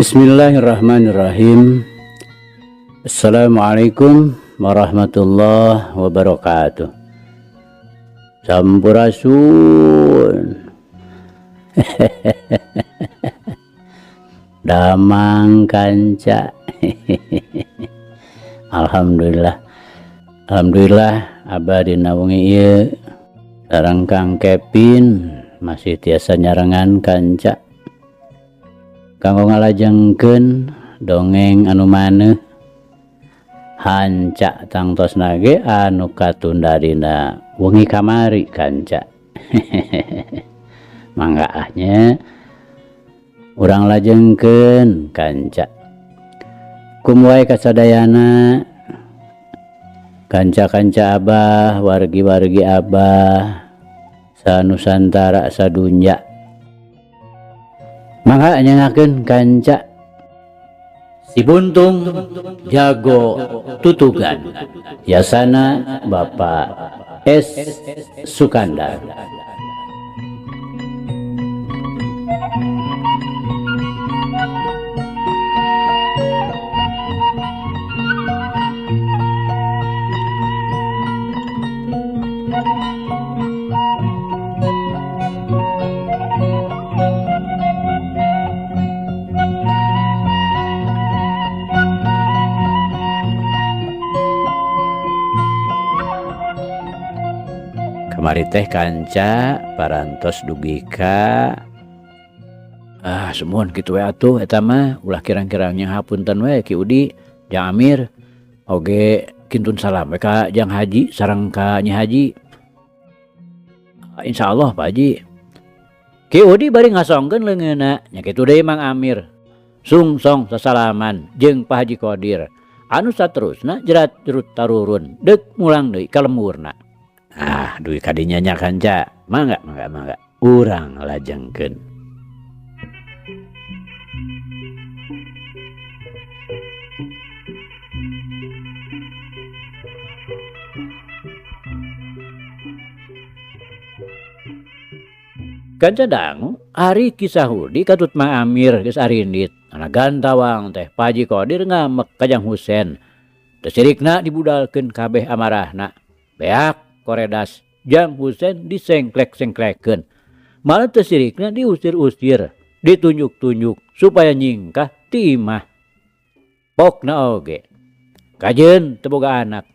Bismillahirrahmanirrahim. Assalamualaikum warahmatullahi wabarakatuh. Sampurasun. Damang kanca. Alhamdulillah. Alhamdulillah abah dina wengi ieu sareng Kang Kevin masih tiasa nyarengan kanca. Kanggo ngalajengkeun dongeng anu maneuh hanca tangtosna ge anu katunda dina wengi kamari kanca. Mangga ah nya urang lajengkeun kanca. Kum wae kasadayana kanca-kanca abah, wargi-wargi abah sanusantara sadunya. Mangga nyengakeun kanca Si Buntung Jago Tutugan Yasana Bapak S Sukandar. Kamari teh kanca parantos dugi ka sumuhun kitu we atuh eta mah ulah kirang-kirangnya hapunten we Ki Udi Jang Amir oge kintun salam we ka Jang Haji sareng ka Nyi Haji. Insyaallah Pak Haji. Ki Udi bari ngasongkeun leungeunna nya kitu deui Mang Amir sungsong sasalaman jeung Pak Haji Kodir anu saterusna jerat jerut tarurun deuk mulang deui ka lemburna. Ah, duit kadinya nya kanca. Mangga, mangga, mangga. Urang lajengkeun. Kanca dangu ari kisah Udi katut Mang Amir geus arindit. Ana gantawang teh Pak Haji Kodir ngamek ka Jang Husen. Teu sirikna dibudalkeun kabeh amarahna. Beak koredas Jang Husen disengklek-sengklekeun. Malah teu sirikna diusir-usir, ditunjuk-tunjuk supaya nyingkah ti imah. Pokna oge kajeun teu boga anak.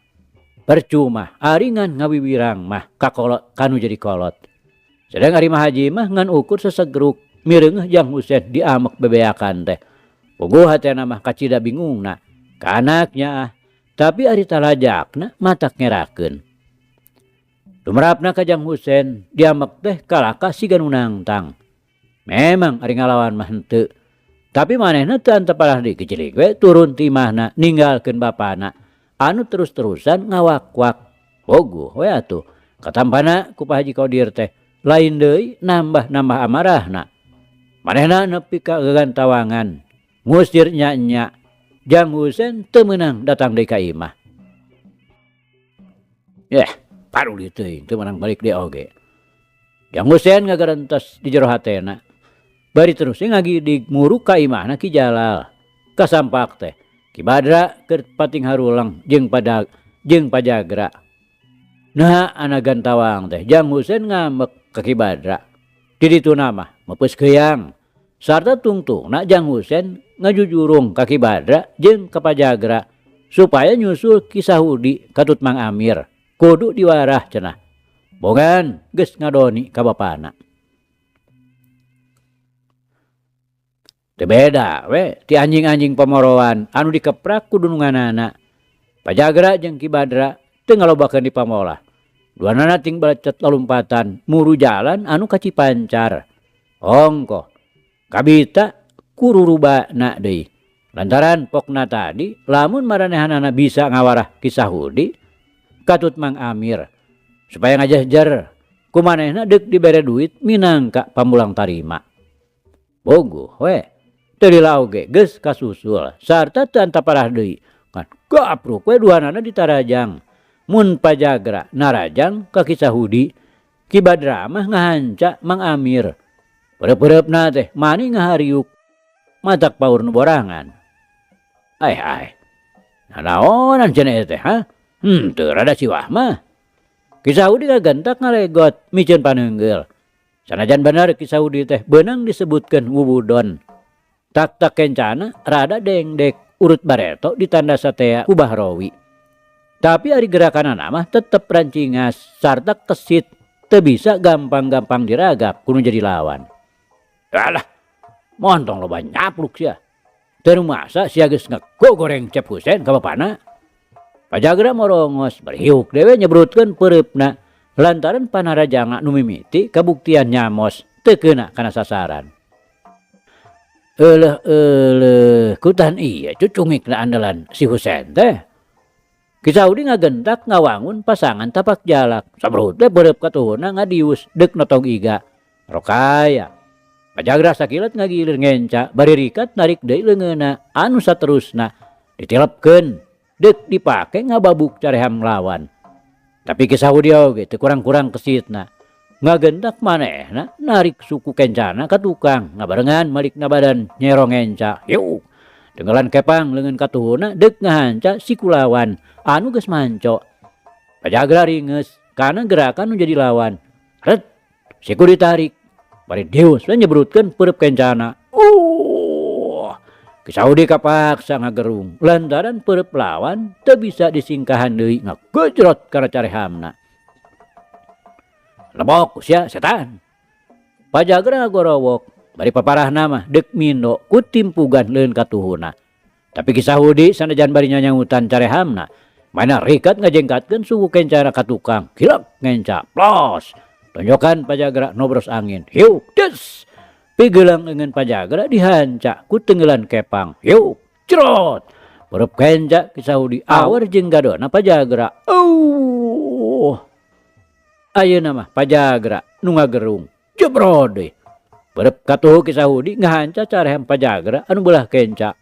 Percuma ari ngan ngawiwirang mah kakolot kanu jadi kolot. Sedang ari Mah Haji mah ngan ukur sesegruk mireungeuh Jang Husen diamek bebeakan teh. Puguh hatena mah kacida bingungna ka anaknya ah. Tapi ari talajakna matak ngerakeun. Tumerapna ka Jang Husen diamek teh kalaka siga nu nangtang. Memang ari ngalawan mah henteu. Tapi manehna teu antep parah deui kicilik we turun ti imahna ninggalkeun bapana anu terus-terusan ngawak-wak. Bogoh we atuh katampana ku Pak Haji Kodir teh lain deui nambah-nambah amarahna. Manehna nepi ka gagantawangan ngusir nya-nya. Jang Husen teu meunang datang deui ka imah. Yeh, paruli teuing teu meunang balik deui oge. Jang Husen ngagarentos di jero hatena. Bari terus ngagidig muruk ka imahna Ki Jalal. Kasampak teh Ki Badra keur pating harulang jeung pada jeung Pajagra. Nah ana gantawang teh Jang Husen ngambek ka Ki Badra. Di dituna mah meupeus keuyang. Sarta tungtungna Jang Husen ngajujurung ka Ki Badra jeung ka Pajagra supaya nyusul Ki Sahudi katut Mang Amir. Kudu diwarah cenah. Bongan geus ngadoni ka bapana. Teu beda we ti anjing-anjing pamorowan anu dikeprak ku dununganana. Pajagra jeung Ki Badra teu ngalobakeun di pamolah. Duanana ting balecet lalumpatan muru jalan anu ka Cipancar. Ongkoh kabita kururubana deui. Lantaran pokna tadi lamun maranehanana bisa ngawarah Ki Sahudi katut Mang Amir supaya ngajahjer kumanehna deuk dibere duit minangka pamulang tarima. Bogoh we teu lila oge geus kasusul sarta teu antaparah deui kan gapruk we duanana ditarajang. Mun Pajagra narajang ka Ki Sahudi, Ki Badra mah ngahanca Mang Amir. Peureub-peureubna teh mani ngahariuk. Matak paur nu borangan. Ai ai. Nanaonan cenah teh, ha? Henteu rada siwah mah. Ki Sahudi ngagentak ngalegot miceun paneunggeul. Sanajan bener Ki Sahudi teh beunang disebutkeun wubudon. Tak-tak kencana rada dengdek urut bareto ditanda satea ku Bahrowi. Tapi ari gerakanana mah tetep rancingas sarta kesit teu bisa gampang-gampang diragap ku nu jadi lawan. Alah, montong loba nyapluk sia. Teu masa sia geus ngegogoreng Cep Husen ka bapana. Pajagra morongos bari hiuk dewe nyebrutkeun peureupna lantaran panarajanga nu mimiti kabuktian nyamos teu keuna kana sasaran. Euleuh euleuh kutan ieu cucungikna andalan si Husen teh. Ki Saudi ngagentak ngawangun pasangan tapak jalak. Sabrut we peureub katuhuna ngadius deuk notog iga. Rokaya. Pajagra sakilat ngagilir ngenca bari rikat narik deui leungeunna anu saterusna ditilepkeun deuk dipake ngababuk careham lawan. Tapi Ki Sahudi oge teu kurang-kurang kesitna. Ngagentak manehna narik suku kencana ka tukang ngabarengan malikna badan nyerong ngenca. Hiuk. Tenggelan kepang leungeun katuhuna deuk ngahanca siku lawan anu geus manco. Pajagra ringeus kana gerakan nu jadi lawan. Ret, siku ditarik. Bari dius we nyebrutkeun peureub kencana. Ki Saudi kapaksa ngagerung lantaran peureub lawan teu bisa disingkahan deui ngagejrot kana carehamna. Lebok sia setan. Pajagra ngagorowok bari paparahna mah deuk mindo ku timpugan leun katuhuna. Tapi Ki Sahudi sanajan bari nyanyautan carehamna, mana rikat ngajengkatkeun suku kencana ka tukang. Kilek ngenca, plos. Tonjokan Pajagra nobros angin. Hiuk, des. Pigelang leungeun Pajagra dihanca ku tenggelan kepang. Hiuk, cerot. Peureub kenca Ki Sahudi awar jeung gadona Pajagra. Ayeuna mah Pajagra nu ngagerung. Jebrod deui. Peureub katuhu Ki Sahudi ngahanca carehem Pajagra anu beulah kenca.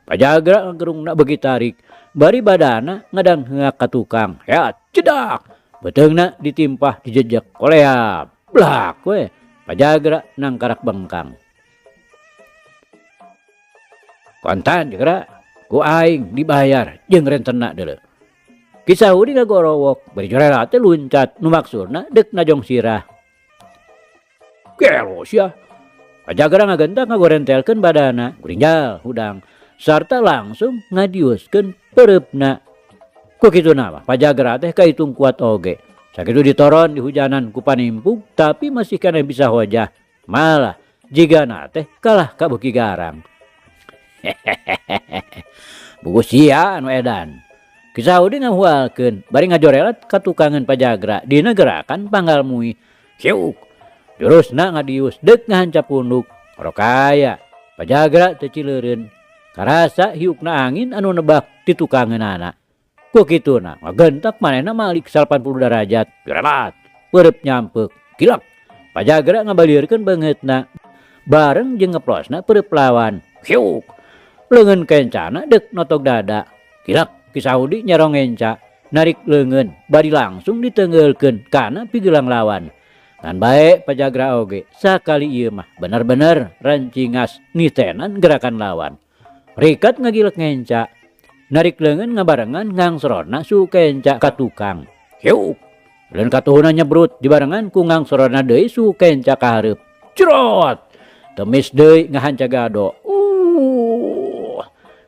Pajagra ngagerungna beuki tarik. Bari badana ngadang heak ka tukang. Heat, cedak. Beuteungna ditimpah dijejek koleap. Blak we. Pajagra nangkarak bengkang. Kontan jagra ku aing dibayar jeung rentenna deuleu. Ki Sahudi ngagorowok bari jorela teh luncat nu maksudna deuk najong sirah. Gelo sia. Pajagra ngagentak ngagorentelkeun badana gurinjal hudang sarta langsung ngadiuskeun peureupna. Ku kituna mah Pajagra teh kaitung kuat oge. Sakitu ditoron di hujanan ku panimpug tapi masih keneh bisa hojah. Malah jigana teh kalah ka beuki garang. Buku sia anu edan. Ki Sahudi ngahualkeun bari ngajorelat ka tukangeun Pajagra dina gerakan panggal muih. Siuk. Jurusna ngadius deuk ngahanca punduk. Rokaya Pajagra teu cileureun. Karasa hiukna angin anu nebak ti tukangeunana. Ku kituna ngagentak manehna malik 80 derajat. Jorelat peureub nyampek. Kilek. Pajagra ngabalieurkeun beungeutna bareng jeung ngeplosna peureub lawan. Hiuk. Leungeun kencana deuk notog dada. Kilek Ki Sahudi nyerong ngenca narik leungeun bari langsung diteunggeulkeun kana pigelang lawan. Ngan bae Pajagra oge sakali ieu mah bener-bener rancingas nitenan gerakan lawan. Rikat ngagilek ngenca narik leungeun ngabarengan ngangsorona su kenca ka tukang. Hiuk. Leun katuhuna nyebrut dibarengan ku ngangsorona deui su kenca ka hareup. Cerot. Temis deui ngahanca gado.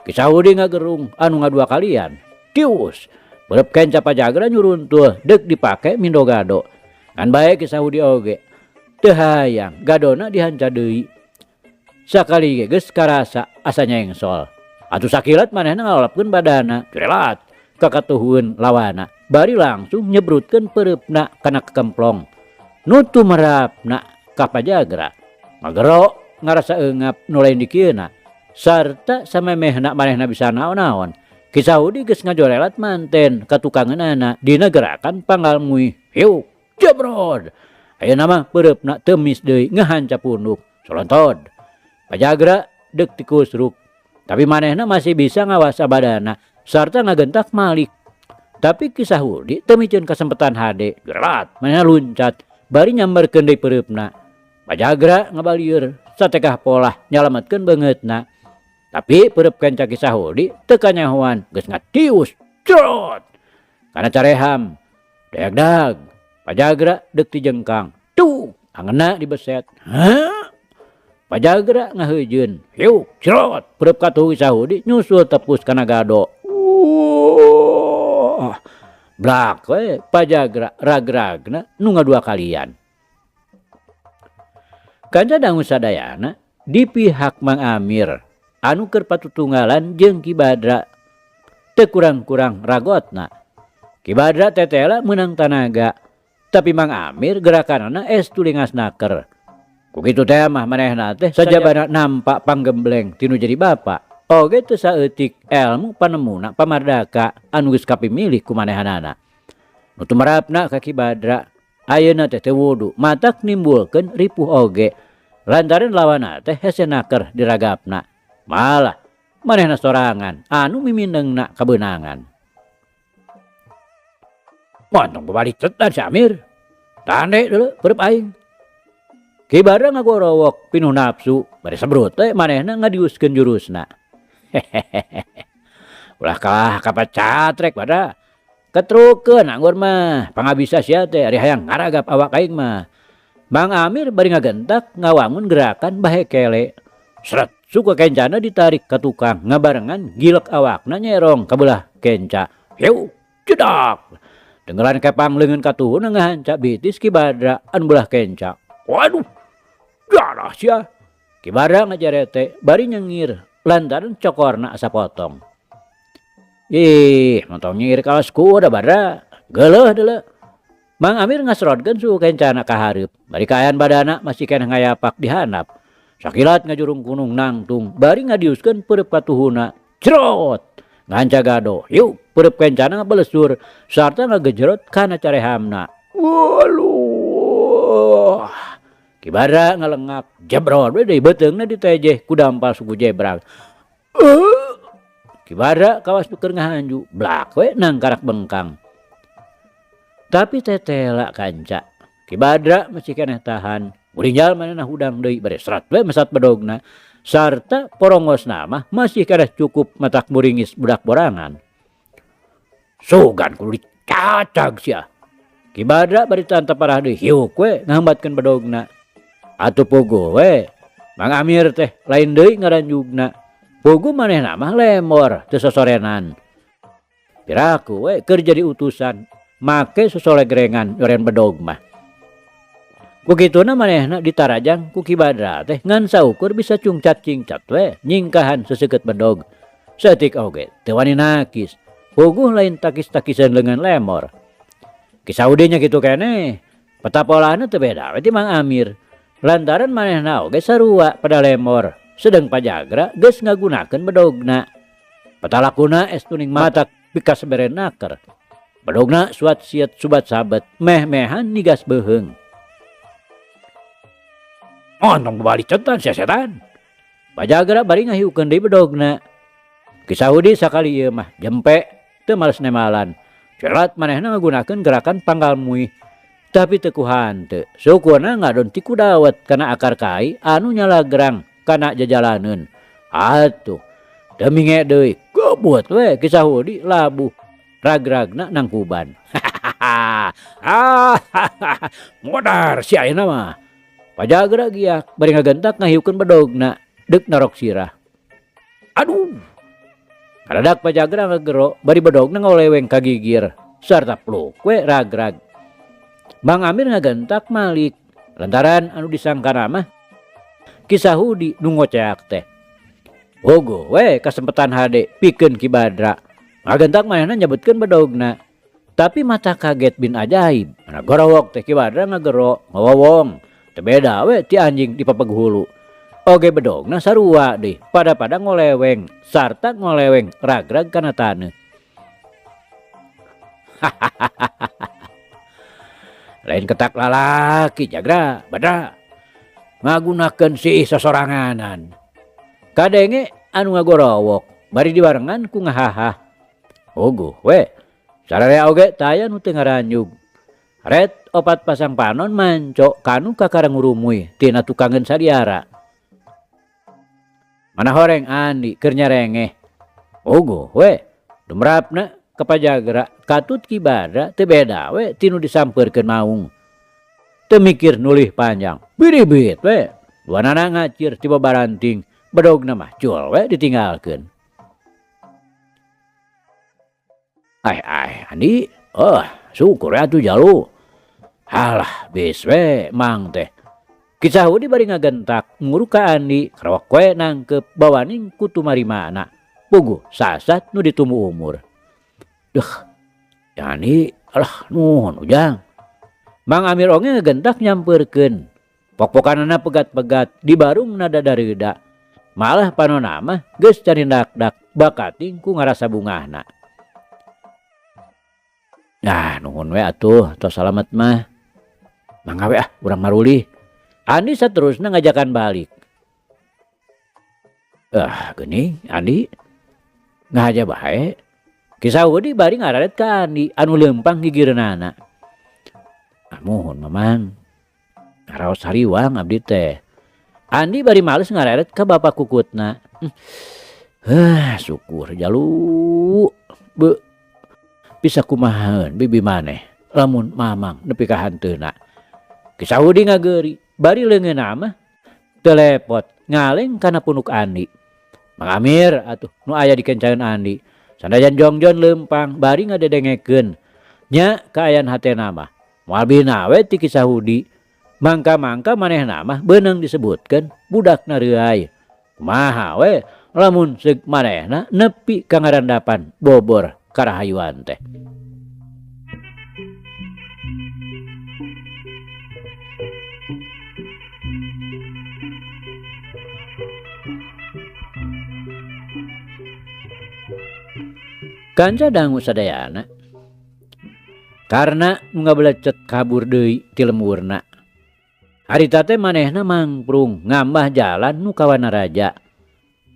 Ki Sahudi ngagerung anu ngadua kalian. Tius. Beureub kenca Pajagra nyuruntul deuk dipake mindo gado. Ngan bae Ki Sahudi oge teu hayang gadona dihanca deui. Sakali ge geus karasa asa nyengsol. Atuh sakilat manehna ngalolapkeun badana, jurelat ka katuhueun lawana. Bari langsung nyebrutkeun peureupna kana kekemplong. Nu tumerapna ka Pajagra. Ngagero ngarasa eungap nu lain dikieuna. Sarta samemehna manehna bisa naon-naon. Ki Sahudi geus ngajorelat manten ka tukangeunana dina gerakan panggal muih. Hiuk, jebrod. Ayeuna mah peureupna teu mis deui ngahanca punduk. Solontod. Pajagra deuk tikusruk. Tapi manehna masih bisa ngawasa badana sarta ngagentak malik. Tapi Ki Sahudi teu miceun kasempetan hade. Jorelat manehna luncat bari nyamberkeun deui peureupna. Pajagra ngabalieur satekah polah nyalametkeun beungeutna. Tapi peureub kenca Ki Sahudi teu kanyahoan geus ngatius crot kana careham. Degdag Pajagra deuk tijengkang. Tuh angeunna dibeset. Hah? Pajagra ngaheujeun. Hiuk crot peureub katuhu Ki Sahudi nyusul tepus kana gado. Wuh. Blak we Pajagra ragragna nu ngadua kalian. Kanca dangu sadayana di pihak Mang Amir anu keur patutunggalan jeung Ki Badra teu kurang-kurang ragotna. Ki Badra tetela meunang tanaga, tapi Mang Amir gerakanana estu lingas naker. Ku kitu teh mah manehna teh sajabana nampak panggembleng tinu jadi bapa. Oge teu saeutik elmu panemuna pamardaka anu geus kapimilih ku manehanana. Nu tumerapna ka Ki Badra ayeuna teh teu wudu matak nimbulkeun ripuh oge lantaran lawanna teh hese naker diragapna. Malah manehna sorangan anu mimindengna kabeunangan. Montong babalik tetan si Amir. Tande deuleu peureub aing. Ki Badra ngagorowok pinuh nafsu bari sebrut we manehna ngadiuskeun jurusna. Hehehe. Ulah kalah kapacatrek Badra. Ketrukeun anggur mah pangabisa sia teh ari hayang ngaragap awak aing mah. Mang Amir bari ngagentak ngawangun gerakan bahekele. Sret suku kencana ditarik ka tukang ngabarengan gilek awakna nyerong ka beulah kenca. Hiu jedak. Denggelan kepang leungeun katuhuna ngahanca bitis Ki Badra anu beulah kenca. Waduh. Darah sia. Ki Badra ngajarete bari nyengir lantaran cokorna asa potong. Ih, montong nyengir kawas kuda Badra. Geuleuh deuleu. Mang Amir ngasrodkeun suku kencana ka hareup. Bari kaayaan badana masih keneh ngayapak di handap. Sakilat ngajurung kunung nangtung bari ngadiuskeun peureub katuhuna. Crot. Nganca gado. Yuk, peureub kencana ngabelesur sarta ngagejrot kana carehamna. Waluh. Ki Badra ngalengak jebrot we deui beuteungna ditejeh ku dampal suku jebrag. Ki Badra kawas nu keur ngahanju blak we nangkarak bengkang. Tapi tetela kanca. Ki Badra masih keneh tahan. Murinjal manehna hudang deui bari serat we mesat bedogna. Sarta porongosna mah masih keneh cukup matak muringis budak borangan. Sugan kudu dicacag sia. Ki Badra bari tanta parah deui hiuk we ngahambatkeun bedogna. Atuh puguh we Mang Amir teh lain deui ngaranjugna. Puguh manehna mah lemor teu sosorenan. Piraku we keur jadi utusan make sosolegrengan nyoren bedog mah. Kukituna manehna ditarajang ku Ki Badra teh ngan saukur bisa cungcat-cingcat we nyingkahan seseukeut bedog. Saeutik oge teu wani nakis. Puguh lain takis-takiseun leungeun lemor. Ki Saudi nya kitu keneh. Patapolahna teu beda we ti Mang Amir. Lantaran manehna oge sarua pada lemor. Sedeng Pajagra geus ngagunakeun bedogna. Patalakuna estuning matak pikasebere naker. Bedogna suat siet subat sabet meh-mehan nigas beuheung. Ontong babalik cetan sia setan. Pajagra bari ngahiukeun deui bedogna. Ki Saudi sakali ieu mah jempe teu males nemalan. Cerat manehna ngagunakeun gerakan panggal muih. Tapi teu kuhanteu. Sukuna ngadon ti kudawet kana akar kai anu nyalagrang kana jajalaneun. Atuh teu minge deui gebut we Ki Sahudi labuh ragragna nangkuban. Modar si ayeuna mah. Pajagra giak bari ngagentak ngahiukeun bedogna deuk narok sirah. Aduh. Kadadak Pajagra ngagero bari bedogna ngoleweng ka gigir sarta pluk we ragrag. Mang Amir ngagentak malik lantaran anu disangkana mah Ki Sahudi nu ngoceak teh. Ogo we kasempetan hade pikeun Ki Badra. Ngagentak manehna nyebutkeun bedogna. Tapi mata kaget bin ajaib. Mana gorowok teh Ki Badra ngagero ngawowong. Teu beda we ti anjing di papeg hulu. Oge bedogna sarua deui pada-pada ngoleweng sarta ngoleweng ragrag kana taneuh. Lain ketak lalaki Jagra Badra ngagunakeun siih sosoranganan. Kadenge anu ngagorowok bari dibarengan ku ngahahah. Oguh we sararea oge taya nu teu ngaranjug. Ret opat pasang panon manco kanu kakara ngurumuy tina tukangeun sadiara. Mana horeng Andi keur nyarengeh. Puguh we dumrapna ka Pajagra katut Ki Badra teu beda we ti nu disampeurkeun maung. Teu mikir nulih panjang, biribit we. Duanana ngacir ti babaranting, bedogna mah cul we ditinggalkeun. Ai ai Andi, oh syukur atuh jalu. Halah bis we mang teh. Ki Sahudi bari ngagentak nguruk ka Andi krewek we nangkep bawaning ku tumarimana. Puguh sasat nu ditumu umur. Duh, Andi, alah nuhun ujang. Mang Amir oge ngagentak nyampeurkeun. Pok-pokanana pegat-pegat di barung nada dareuda. Malah panona mah geus carindak-dak bakating ku ngarasa bungahna. Nah, nuhun we atuh tos salamet mah. Mangga we ah urang marulih. Andi saterusna ngajakan balik. Ah, geuning Andi ngahaja bae. Ki Sahudi bari ngararet ka Andi anu leumpang gigireunana. Ah, muhun mamang. Ngaraos hariwang abdi teh. Andi bari males ngareret ka bapak kukutna. Hah, syukur jalu. Be bisa kumahaeun bibi maneh lamun mamang nepi ka hanteuna. Ki Sahudi ngageuri bari leungeunna mah teu lepot ngaleng kana punuk Andi. Mang Amir atuh nu aya di kencaeun Andi. Sanajan jongjon leumpang bari ngadedengekeun nya kaayaan hatena mah. Moal bina we ti Ki Sahudi. Mangka-mangka manehna mah beunang disebutkeun budakna reuay. Kumaha we lamun seug manehna nepi ka ngarandapan bobor karahayuan teh. Kanca dangu sadayana karena nu ngabelecet kabur deui ti lemburna. Harita teh manehna mangprung ngambah jalan nu ka Wanaraja.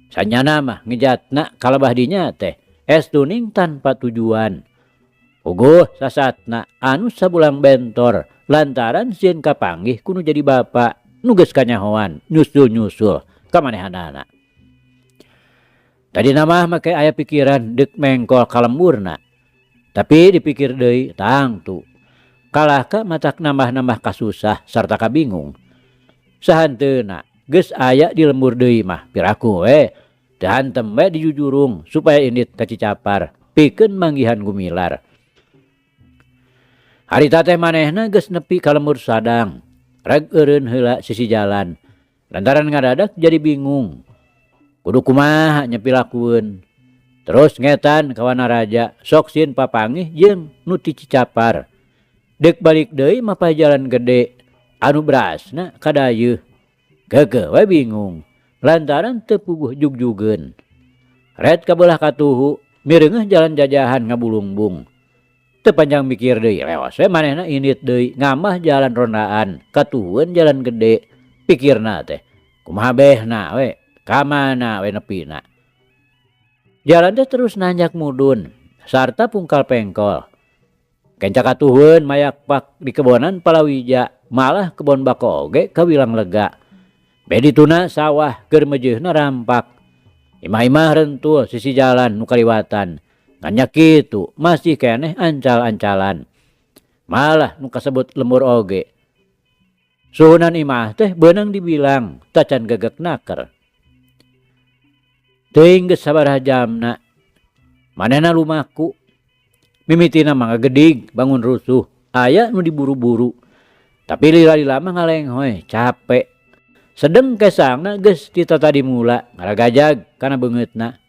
Sanyana mah ngejatna kalabah dinya teh es tuning tanpa tujuan. Puguh sasatna anu sabulang bentor lantaran sieun kapanggih ku nu jadi bapa nu geus kanyahoan nyusul-nyusul ka manehanana. Tadina mah make aya pikiran deuk mengkol ka lemburna. Tapi dipikir deui tangtu. Kalahka matak nambah-nambah kasusah sarta kabingung. Sahanteuna geus aya di lembur deui mah piraku we teu hantem we dijujurung supaya indit ka Cicapar pikeun manggihan gumilar. Harita teh manehna geus nepi ka lembur Sadang, reg eureun heula sisi jalan. Lantaran ngadadak jadi bingung. Kudu kumaha nyepilakueun. Terus ngetan ka Wanaraja sok sieun papanggih jeung nu ti Cicapar. Deuk balik deui mapah jalan gede anu berasna kadayeuh. Geugeuh we bingung lantaran teu puguh jugjugeun. Red kabelah katuhu mireungeuh jalan jajahan ngabulungbung. Teu panjang mikir deui leos we manehna indit deui ngamah jalan rondaan katuhueun jalan gede. Pikirna teh kumaha behna we ka mana we nepina. Jalan teh terus nanjak mudun sarta pungkal pengkol. Kenca katuhueun mayakpak di kebonan palawija malah kebon bako oge kawilang lega. Bedi tuna sawah keur meujeuhna rampak. Imah-imah rentul sisi jalan nu kaliwatan. Ngan nya kitu masih keneh ancal-ancalan. Malah nu kasebut lembur oge. Suhunan imah teh beunang dibilang tacan gegek naker. Teuing geus sabaraha jamna. Manehna lumaku. Mimitina mah ngagedig bangun rusuh. Aya nu diburu-buru. Tapi lila-lila mah ngalenghoy capek. Sedeng kesangna geus ti tatadi mula ngaragajag kana beungeutna.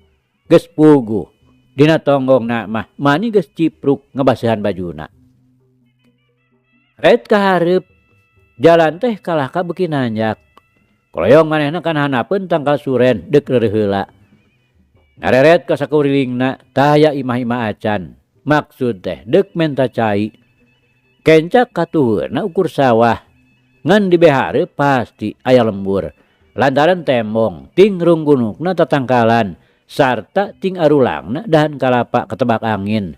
Geus puguh. Dina tonggongna mah mani geus cipruk ngebaseuhan bajuna. Red kahareup jalan teh kalah ka beuki nanjak. Koloyong manehna kana hanapeun tangkal suren deuk reureuh heula. Ngareret ka sakurilingna taya imah-imah acan. Maksud teh deuk menta cai. Kenca katuheuna ukur sawah. Ngan dibehareup pasti aya lembur. Lantaran tembong ting runggunukna tatangkalan sarta ting arulangna dahan kalapa ketebak angin.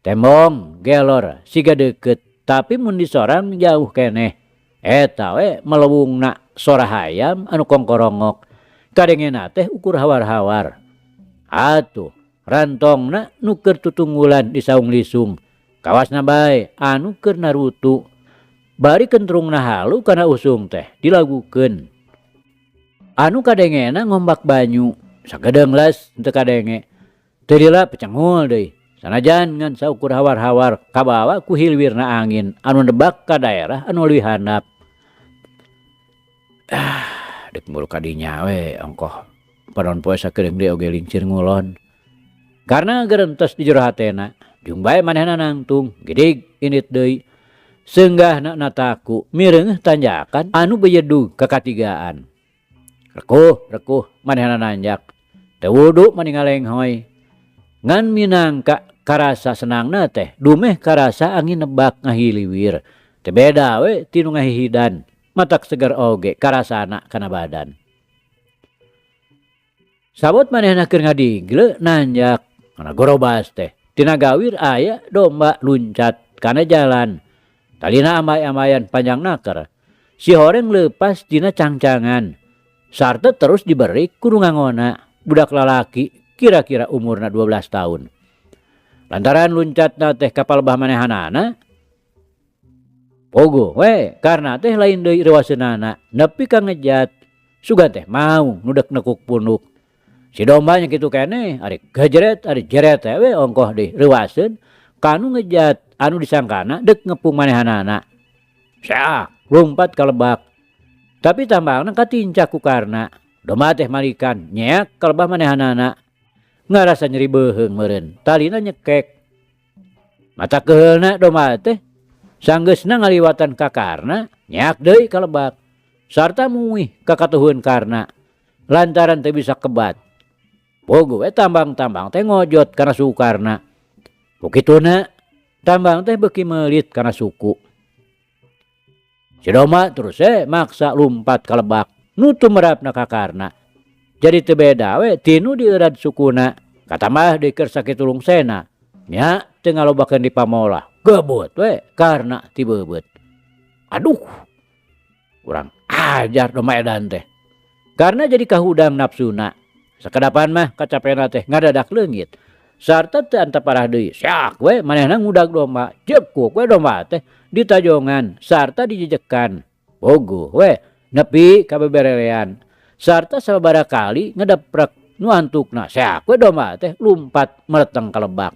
Tembong gelor siga deukeut tapi mun disorang jauh keneh. Eta we melewungna sora hayam anu kongkorongok. Kadengena teh ukur hawar-hawar. Atuh, rantongna nu keur tutunggulan di saung lisung. Kawasna bae anu keur narutu. Bari kentrungna halu kana usung teh dilagukeun. Anu kadengena ngombak banyu, sagedeung les teu kadenge. Teu lila pecengul deui. Sanajan ngan saukur hawar-hawar kabawa ku hilwirna angin anu nebak ka daerah anu leuwih handap. Ah, deuk muru ka dinya we ongkoh panon poe sakedeung deui oge lingsir ngulon. Karna gerentes di jero hatena, jung bae manehna nangtung, gidig indit deui. Seunggahna nataku mireungeuh tanjakan anu bejedug ka katigaan. Rekuh rekuh manehna nanjak, teu wudu mani ngalenghoy. Ngan minangka karasa senangna teh dumeh karasa angin nebak ngahiliwir. Teu beda we ti nu ngahihidan, matak seger oge karasana kana badan. Sabot manehna keur ngadigle nanjak kana gorobas teh. Tina gawir aya domba luncat kana jalan. Talina ambay-ambayan panjang naker. Si horeng leupas tina cangcangan. Sarta terus diberi ku nu ngangona, budak lalaki kira-kira umurna 12 tahun. Lantaran luncatna teh ka palebah manehanana, pogo we karna teh lain deui reuaseunana nepi ka ngejat. Sugan teh maung nu deuk nekuk punuk. Si domba nya kitu keneh, ari gejeret ari jeret teh we ongkoh deui reuaseun kanu ngejat anu disangkana deuk ngepung manehanana. Seak lumpat ka lebak. Tapi tambangna katincak ku karna. Domba teh malikan nyeak ka lebah manehanana. Ngarasa nyeri beuheung meureun, talina nyekek. Mata keuheulna domba teh sanggeusna ngaliwatan ka karna nyeak deui ka lebak. Sarta muih ka katuhun karna lantaran teu bisa kebat. Pogo we tambang-tambang teh ngojot kana suku karna. Ku kituna tambang teh beuki meulit kana suku. Si domba terus we maksa lumpat ka lebak nu tumerapna ka karna. Jadi teu beda we tinu dieurat sukuna katambah deui keur sakitu lungsena. Nya teu ngalobakeun dipamolah gebut we karna ti beubeut. Aduh, urang ajar domba edan teh. Karna jadi kahudang nafsuna. Sakedapan mah kacapena teh ngadadak leungit. Sarta teu antap parah deui. Siak we manehna ngudag domba. Jekuk we domba teh ditajongan sarta dijejekan. Bogoh we nepi ka beberelean. Sarta sababaraha kali ngedeprek nu antukna. Siak we domba teh lumpat meleteng ka lebak.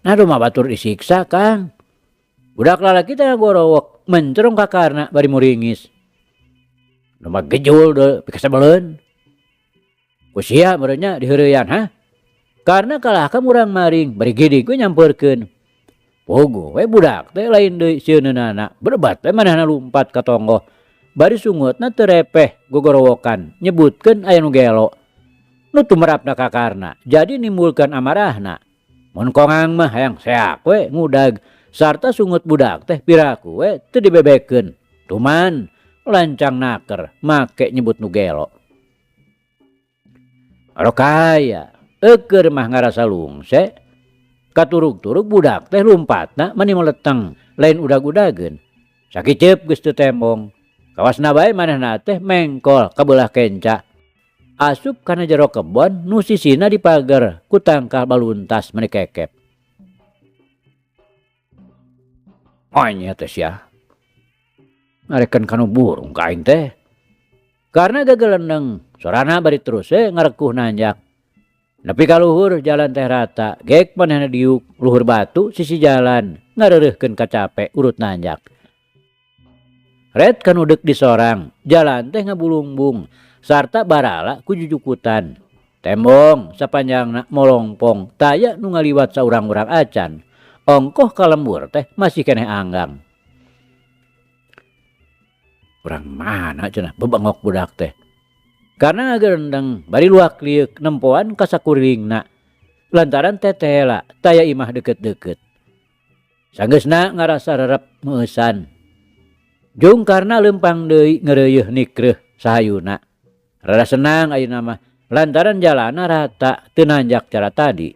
Nah domba batur disiksa Kang. Budak lalaki teh ngagorowok mencerong ka karna bari muringis. Domba gejul deui pikasebeleun. Ku sia meureun nya diheureuyan ha? Karna kalah ka murang maring bari gidig we nyampeurkeun. Pogo we budak teh lain deui sieunana berbat we manehna lumpat ka tonggoh. Bari sungutna teu repeh gogorowokan nyebutkeun aya nu gelo. Nu tumerapna ka karna jadi nimbulkeun amarahna. Mun kongang mah hayang seak we ngudag sarta sungut budak teh piraku we teu dibebekeun. Tuman lancang naker make nyebut nu gelo. Rokaya eukeur mah ngarasa lungse. Katurug-turug budak teh lumpatna mani meleteng lain udag-udageun. Sakiceup geus teu tembong. Kawasna bae manehna teh mengkol ka beulah kenca. Asup kana jero kebon nu sisina dipager ku tangkal baluntas mani kekep. Monyet teh sia. Ngarekeun kanu burung ka aing teh. Karena gagelendeng, sorana bari terus we ngarekuh nanjak. Nepi ka luhur jalan teh rata, gek manehna diuk luhur batu sisi jalan ngareureurkeun kacape urut nanjak. Red kanu deuk disorang, jalan teh ngabulungbung sarta barala ku jujukutan. Tembong sapanjangna molongpong taya nu ngaliwat saurang-urang acan. Ongkoh ka lembur teh masih keneh anggang. Urang mana cenah bebengok budak teh. Karena ngagerendeng bari luak lieuk nempoan ka sakurilingna. Lantaran tetela taya imah deukeut-deukeut. Sanggeusna ngarasa rerep meueusan. Jung karna leumpang deui ngeureuyeeh nikreuh sahayuna. Rada senang ayeuna mah lantaran jalana rata teu nanjak cara tadi.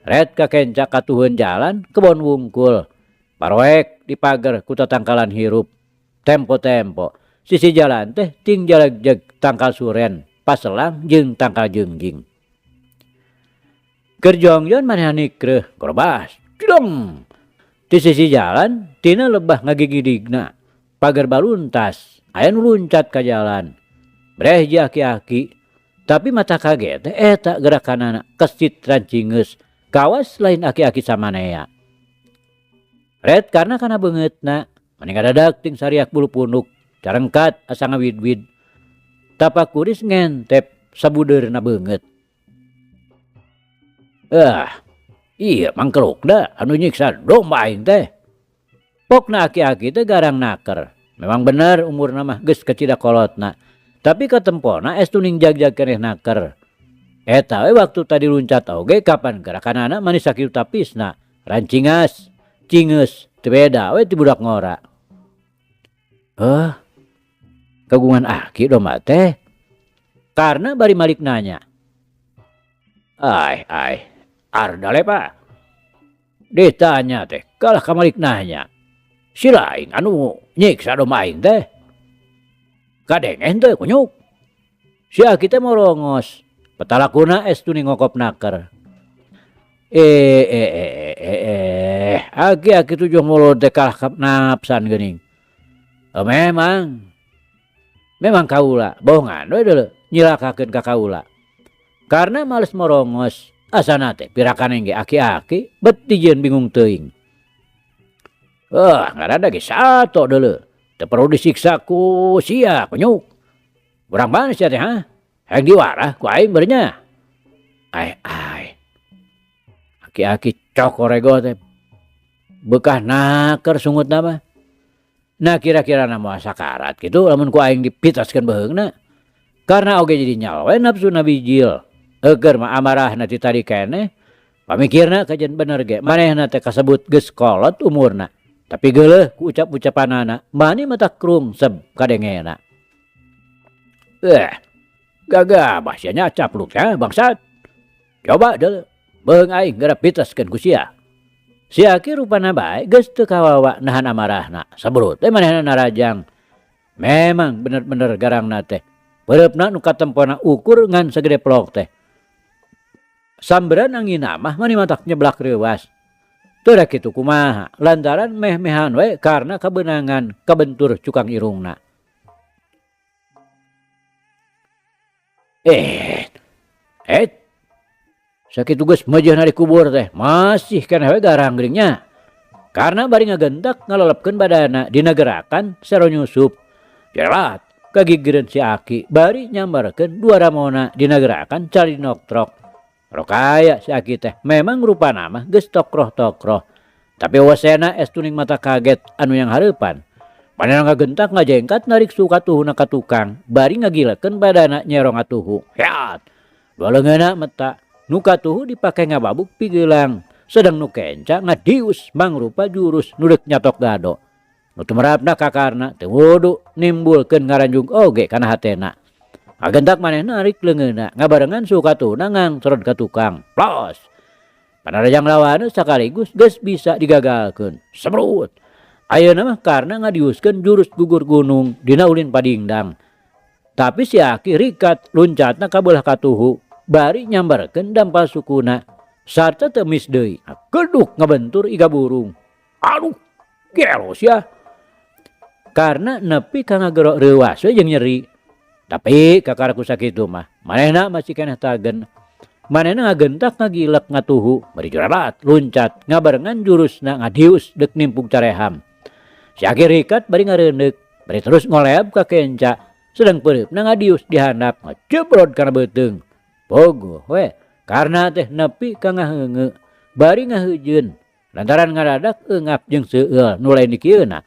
Red ka kenca katuhun jalan kebon wungkul. Paroek dipager ku tatangkalan hirup. Tempo-tempo. Sisi jalan teh ting jalagjeg tangkal suren, paselang jeung tangkal jengjing. Keur jongjon manehna nikreuh, gorobas, cidong. Di sisi jalan tina lebah ngagigidigna. Pagar baluntas, aya nu luncat ka jalan. Breh ji aki-aki, tapi mata kaget teh eta gerakanana kesit rancingeus, kawas lain aki-aki samanea. Ret karena kana beungeutna, mani ngadadak ting sariak bulu punuk, carengkat asa ngawid-wid. Tapak kuris ngentep sabudeurna beungeut. Ah, iya mangkelukna anu nyiksa domba aing teh. Pokna aki-aki teh garang naker. Memang bener umurna mah geus kacida kolotna. Tapi katempona es tuning jag-jag keneh naker. Eta we waktu tadi luncat oge kapan gerakanana manis sakitu tapisna. Rancingas, cingeus, teu beda we ti budak ngora. Heuh, kagungan aki domba teh. Karena bari malik nanya. Ai, ai, ardale pak. Ditanya teh, kalah ka malik nanya. Si lain anu nyiksa domba aing teh. Kadenge teh kunyuk. Si aki teh morongos. Petalakuna es tuning ngokop naker. Aki-aki tujuh mulut teh kalah napsan geuning. Oh, memang. Memang kaula, bohongan we deuleu nyilakakeun ka kaula. Karena males morongos, asana teh pirakan ge aki-aki bet dijieun bingung teuing. Ngaranna ge sato deuleu. Teu perlu disiksa ku sia kunyuk. Urang mana sia teh ha? Hayang diwarah ku aing beureun nya. Ai ai. Aki-aki cokorego teh beukah naker sungutna mah. Nah kira-kira na moal sakarat kitu lamun ku aing dipitaskeun beuheungna. Karena oge jadi nyal we nafsuna bijil. Eukeun mah amarahna ti tadi keneh. Pamikirna kajen bener ge manehna teh kasebut geus kolot umurna. Tapi geuleuh ku ucap-ucapanana mani mata krungseb kadengena. Gagabah sia nya capluk teh bangsat. Coba deuleu beuheung aing geura pitaskeun ku sia. Si aki rupana bae geus teu kawawa nahan amarahna. Sabrut teh manehna narajang. Memang bener-bener garangna teh. Peureupna nu katempona ukur ngan sagede plok teh. Samberan angina mah mani matak nyeblak reuwas. Teu da kitu kumaha lantaran meh-mehan we karena kabeunangan kabentur cukang irungna. Sakitu geus meujeuhna dikubur teh masih keneh we garang geuning nya. Karena bari ngagentak ngalelepkeun badana dina gerakan sero nyusup. Jelat kagigireun si aki bari nyambarkeun dua ramona dina gerakan cari noktrok. Rokaya si aki teh memang rupana mah geus tokroh-tokroh. Tapi wasena es tuning mata kaget anu yang hareupan. Manehna ngagentak ngajengkat narik suka tuhuna ka tukang bari ngagilekeun badana nyerong atuhu. Heat. Dua leungeunna meta nu katuhu dipake ngababuk pigeulang, sedang nu kenca ngadius mangrupa jurus nu deuk nyatok gado. Nu tumerapna kakarna teu wudu nimbulkeun ngaranjung oge kana hatena. Ngagentak manehna narik leungeunna ngabarengan suka tuhuna ngangtrod ka tukang. Plos. Panarajang lawanna sakaligus geus bisa digagalkeun. Semrut. Ayeuna mah karena ngadiuskeun jurus gugur gunung dina ulin padingdang. Tapi si aki rikat luncatna ka beulah katuhu bari nyambarkeun dampal sukuna sarta teu mis deui. Geduk ngabentur iga burung. Aduh, gelo sia. Karena nepi ka ngagero reuwas we jeung nyeri. Tapi kakara ku sakitu mah manehna masih keneh tagen. Manehna ngagentak ngagilek ngatuhu bari juralat luncat ngabarengan jurusna ngadius deuk nimpung careham. Si aki rikat bari ngareundeuk bari terus ngoleab ka kenca sedang peureupna ngadius di handap ngajebrod kana beuteung. Pogoh we karena teh nepi ka ngaheungeu bari ngaheujeun lantaran ngadadak eungap jeung seueul nu lain dikieuna.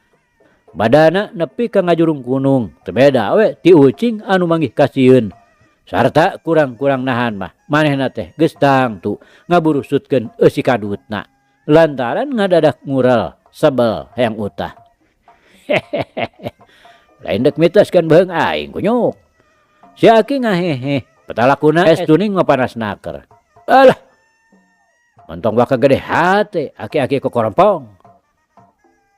Badana nepi ka ngajurung gunung teu beda we ti ucing anu manggih kasieun. Sarta kurang-kurang nahan mah manehna teh geus tangtu ngaburusutkeun eusi kadutna lantaran ngadadak ngural sebel hayang utah. Hehehe. Lain deuk mitaskeun beuheung aing kunyuk. Si aki ngahehe petalakuna es tuning mah panas naker. Alah. Montong baka gede hate aki-aki kokorompong.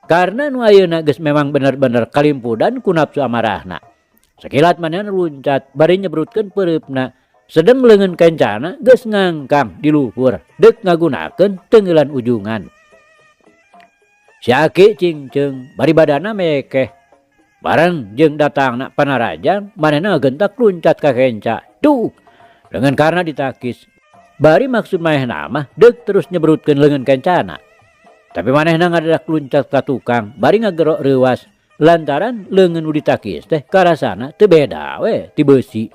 Karna nu ayeuna geus memang bener-bener kalimpudan ku nafsu amarahna. Sakilat manehna luncat bari nyebrutkeun peureupna sedeng leungeun kencana geus ngangkang di luhur deuk ngagunakeun teungeulan ujungan. Si Aki cingceung bari badana mekeh. Bareng jeung datangna Panarajang manehna ngagentak luncat ka kenca. Duh, leungeun Karna ditakis. Bari maksud manehna mah deuk terus nyebrutkeun leungeun kencana. Tapi manehna ngadadak luncat ka tukang bari ngagero reuwas lantaran leungeun nu ditakis teh karasana teu beda we ti beusi.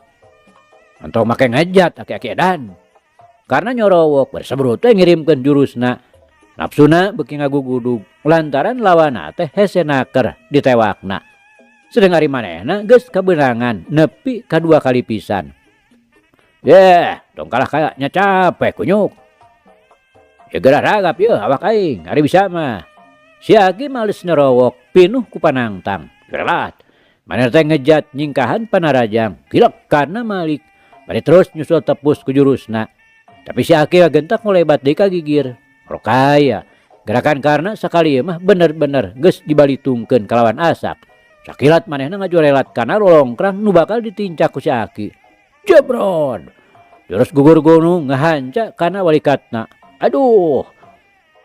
Entong make ngejat aki-aki edan. Karna nyorowok bari sebrut we ngirimkeun jurusna. Nafsuna beuki ngagugudug lantaran lawanna teh hese naker ditewakna. Sedeng ari manehna geus kabeunangan nepi ka dua kali pisan. Yeh, tong kalah kayaknya capek kunyuk. Ya geura ragap yeuh awak aing, ari bisa mah. Si Aki males nerowok, pinuh ku panangtang. Gerelat. Manehna teh ngejat nyingkahan Panarajang, gilek karna malik. Bari terus nyusul tepus ku jurusna. Tapi si Aki ngagentak ngulebat deui ka gigir. Rokaya. Gerakan Karna sakali ieu mah bener-bener geus dibalitungkeun kalawan asak. Sakilat manehna ngajorelat kana lolongkrang nu bakal ditincak ku si Aki. Jebrod. Jurus gugur gunung ngahanca kana walikatna. Aduh.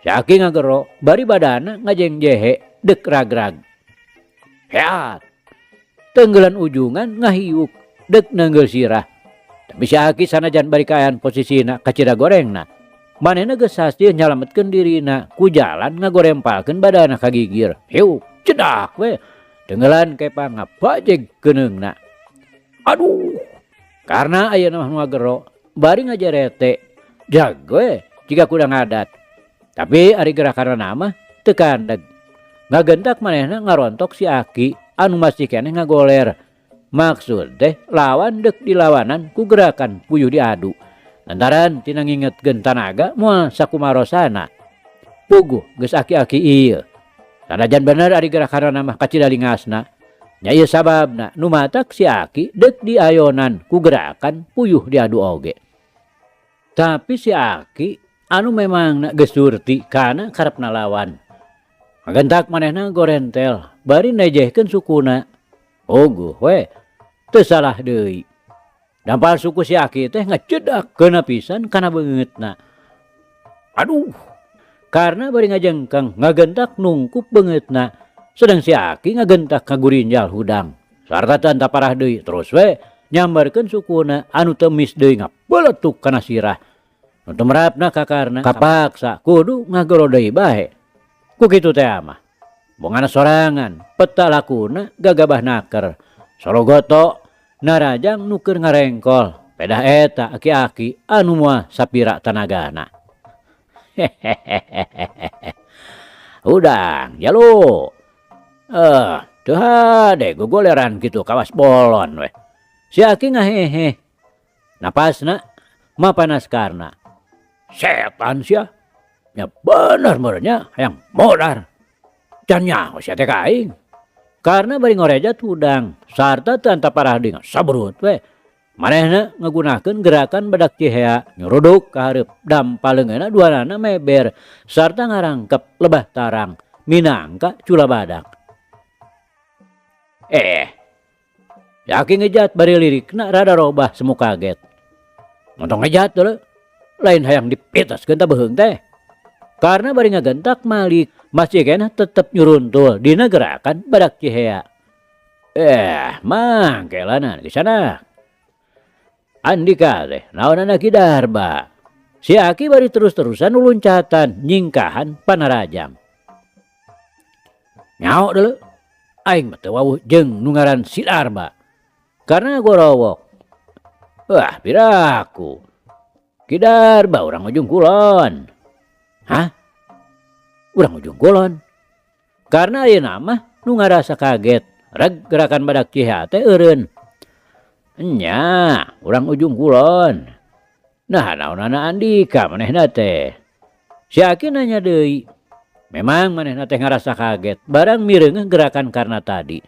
Si Aki ngagero bari badana ngajengjehe deuk ragrag. Heat. Tenggelan ujungan ngahiuk deuk neunggel sirah. Tapi si Aki sanajan bari kaayaan posisina kacida gorengna. Manehna geus sasih nyalametkeun dirina ku jalan ngagorempalkeun badana ka gigir. Hiuk, cedak we. Tenggelan kepang ngabajeg keuneungna. Aduh. Karna ayeuna mah nu ngagero bari ngajerete. Jag we jiga kuda ngadat. Tapi ari gerakanna mah teu kandeg. Ngagentak manehna ngarontok si Aki anu masih keneh ngagoler. Maksud teh lawan deuk dilawanan ku gerakan puyuh diadu. Lantaran tina ngingetkeun tanaga moal sakumarosana. Puguh geus aki-aki ieu. Sanajan bener ari gerakanna mah kacida lingasna. Nya ieu sababna nu matak si Aki deuk diayonan ku gerakan puyuh diadu oge. Tapi si Aki anu memang geus surti kana karepna lawan. Ngagentak manehna gorentel bari nejehkeun sukuna. Puguh we teu salah deui. Dampal suku si Aki teh ngacedak keuna pisan kana beungeutna. Aduh, karna bari ngajengkeng ngagentak nungkup beungeutna. Sedang si Aki ngagentak ngagurinjal hudang. Sarta teu parah deui terus we nyambarkeun sukuna anu teu mis deui ngabeletuk kana sirah. Nu tumerapna ka Karna kapaksa kudu ngagero deui bae. Ku kitu teh mah. Bongana sorangan, peta lakuna gagabah naker. Sorogoto narajang nu keur ngarengkol. Pedah eta aki-aki anu moal sapira tanagana. Hehehehe. Hudang, jalu. Teu hade gogoleran kitu kawas bolon we. Si Aki ngahehe. Napasna mapanas Karna. Setan sia. Nya bener meureun nya hayang modar. Can nyaho sia teh ka aing. Karna bari ngorejat hudang sarta teu antaparah deui sabrut we. Manehna ngagunakeun gerakan badak cihea nyuruduk ka hareup dampal leungeunna duanana meber sarta ngarangkep lebah tarang minangka cula badak. Yaki ngejat bari lirikna rada robah semu kaget. Montong ngejat deuleu, lain hayang dipitaskeun ta beuheung teh. Karna bari ngagentak malik masih keneh tetep nyuruntul dina gerakan badak cihea. Mangkelana di sana. Andika teh naonana Ki Darba. Si Aki bari terus-terusan luluncatan nyingkahan Panarajang. Nyaho deuleu, aing mah teu wawuh jeung nu ngaran si Darba. Karna gorowok. Wah, piraku. Ki Darba urang Ujung Kulon. Hah? Urang Ujung Kulon? Karna ayeuna mah nu ngarasa kaget. Reg gerakan badak cihea teh eureun. Nya, urang Ujung Kulon. Nah, naonana Andika manehna teh? Si Aki nanya deui. Memang manehna teh ngarasa kaget barang mireungeuh gerakan Karna tadi.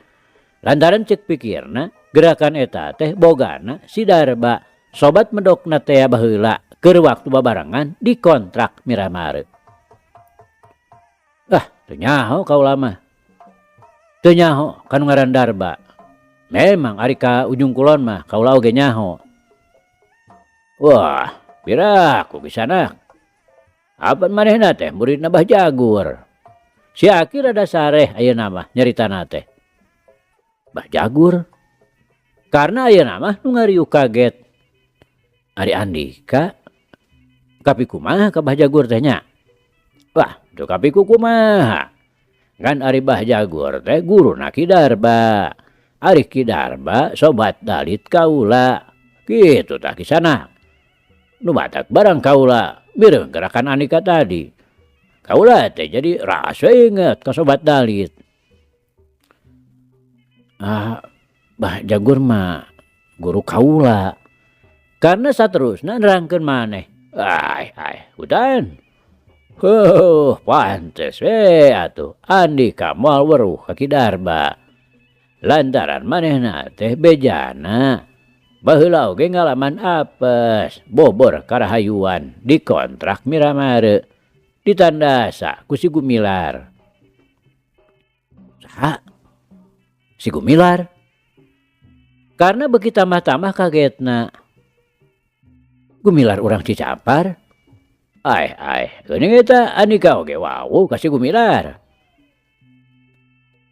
Lantaran cek pikirna gerakan eta teh bogana si Darba, sobat medokna teh baheula keur waktu babarengan dikontrak Miramare. Ah, Teu nyaho kaula mah. Teu nyaho ka nu ngaran Darba. Memang ari ka Ujung Kulon mah kaula oge nyaho. Wah, piraku kisanak. Apan manehna teh muridna Bah Jagur. Si Aki rada sareh ayeuna mah nyaritana teh. Bah Jagur. Karna ayeuna mah nu ngariuh kaget. Ari Andika kapi kumaha ka Bah Jagur teh nya. Wah, teu kapi ku kumaha. Ngan ari Bah Jagur teh guruna Ki Darba. Ari Ki Darba sobat dalit kaula. Kitu tah kisanak. Nu batak barang kaula mireng gerakan Andika tadi. Kaula teh jadi raas we inget ka sobat dalit. Ah, Bah Jagur mah guru kaula. Karena saterusna nerangkeun maneh. Ai ai hutan. Heuh, pantes we atuh Andika moal weruh ka Ki Darba. Lantaran manehna teh bejana. Baheula oge ngalaman apes, bobor karahayuan, dikontrak miramare, ditandasa ku si Gumilar. Saha? Si Gumilar? Karena beuki tambah-tambah kagetna. Gumilar urang Cicapar? Ai ai, geuning eta Andika oge wawuh ka si Gumilar.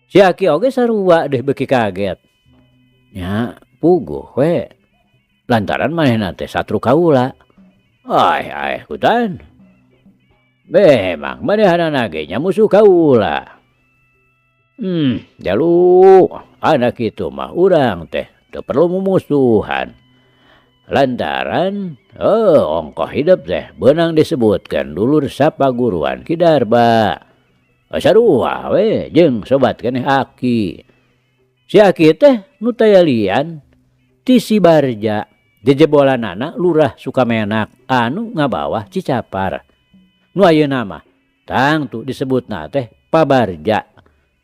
Si Aki oge sarua deh beuki kaget. Nya puguh we. Lantaran manehna teh satru kaula. Ai ai hutan. Memang manehanana ge nya musuh kaula. Jalu anak kitu mah urang teh teu perlu mumusuhan. Lantaran ongkoh hidep teh beunang disebutkeun dulur sapaguruan Ki Darba. Sarua we jeung sobat keneh Aki. Si Aki teh nu tayalian ti si Barja jejebolanana Lurah Sukamenak anu ngabawah Cicapar. Nu ayeuna mah tangtu disebutna teh Pabarja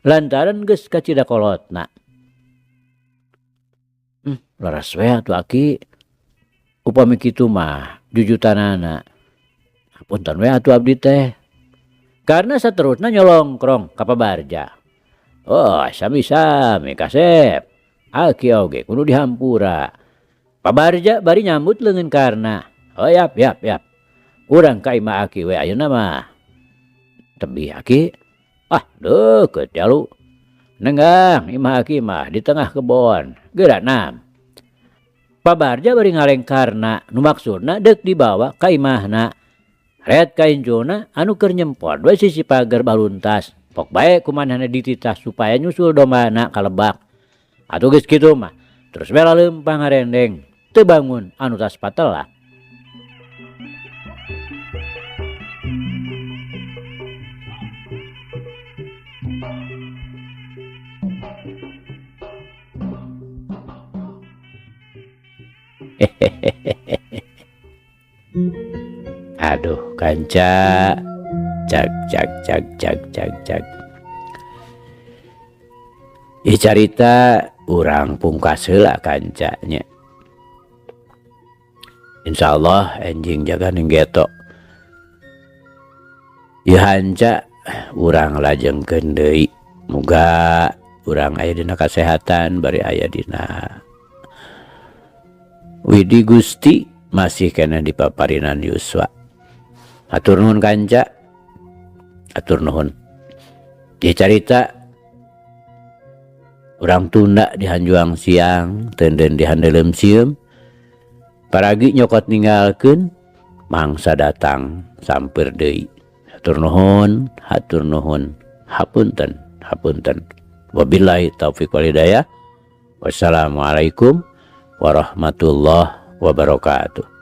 lantaran geus kacida kolotna. Laras we atuh Aki. Upami kitu mah jujutanana. Punten we atuh abdi teh. Karena saterusna nyolongkrong ka Pabarja. Oh, sami-sami kasep. Aki oge kudu dihampura. Pabarja bari nyambut leungeun Karna. Oh yap yap yap. Urang ka imah Aki we ayeuna mah. Tebih Aki. Ah, deukeut jalu. Nenggang imah Aki mah di tengah kebon. Geura nam. Pabarja bari ngaleng Karna nu maksudna deuk dibawa ka imahna. Ret ka incuna anu keur nyempot we sisi pager baluntas. Pok bae kumanehna dititah supaya nyusul dombana ka lebak. Atuh geus kitu mah terus we laleumpang ngarendeng teu bangun anu tas patelah. Aduh kanca cak cak cak cak cak cak. Ih carita urang pungkas heula kancanya. Insyaallah enjing jaga ning geto. Ieu hanca urang lajengkeun deui. Muga urang aya dina kasehatan bari aya dina Widi Gusti masih keneh di paparinan Yuswa. Hatur nuhun kanca. Hatur nuhun. Ieu carita urang tunda di hanjuang siang, teunden di handeuleum sieum. Paragi nyokot ninggalkeun mangsa datang sampeur deui. Hatur nuhun, hatur nuhun. Hapunten, hapunten. Wabillahi taufik wal hidayah. Wassalamualaikum warahmatullahi wabarakatuh.